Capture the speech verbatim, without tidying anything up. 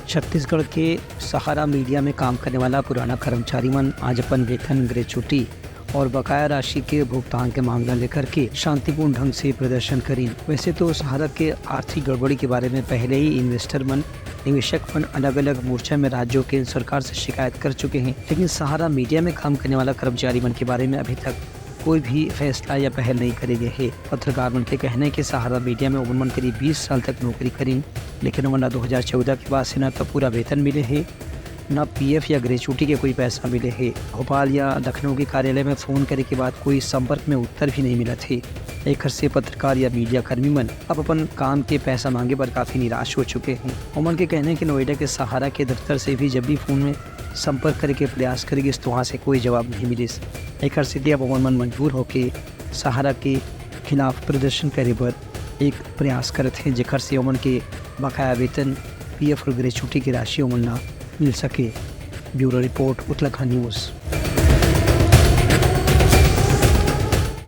छत्तीसगढ़ के सहारा मीडिया में काम करने वाला पुराना कर्मचारी मन आज अपन वेतन, ग्रेच्युटी और बकाया राशि के भुगतान के मांग ला लेकर के शांतिपूर्ण ढंग से प्रदर्शन करीन। वैसे तो सहारा के आर्थिक गड़बड़ी के बारे में पहले ही इन्वेस्टर मन, निवेशक मन अलग-अलग मोर्चा में राज्यों के सरकार से शिकायत कर चुके हैं, लेकिन सहारा मीडिया में काम करने वाला कर्मचारी मन के बारे में अभी तक कोई भी फैसला या पहल नहीं करे गए हे। पत्रकार मन के कहना हे कि सहारा मीडिया में ओमन मन करीब बीस साल तक नौकरी करीन, लेकिन ओमन ला दो हज़ार चौदह के बाद से न तो पूरा वेतन मिले हे, न पीएफ या ग्रेच्युटी के कोई पैसा मिले हे। भोपाल या लखनऊ के कार्यालय में फोन करे के बाद कोई संपर्क में उत्तर भी नहीं मिलत हे। एखर से पत्रकार या मीडिया कर्मी मन अब अपन काम के पैसा मांगे बर काफी निराश हो चुके हैं। ओमन के कहना हे कि नोएडा के सहारा के दफ्तर से भी जब भी फोन में संपर्क करे के प्रयास करे गिस, तो वहां से कोई जवाब नहीं मिलिस। एखर सेती अब ओमन मन मजबूर होके सहारा के खिलाफ प्रदर्शन करे बर एक प्रयास करत हे, जेखर से ओमन के बकाया वेतन, पीएफ और ग्रेच्युटी की राशि ओमन ला मिल सके। Bureau report, Uttarakhand news.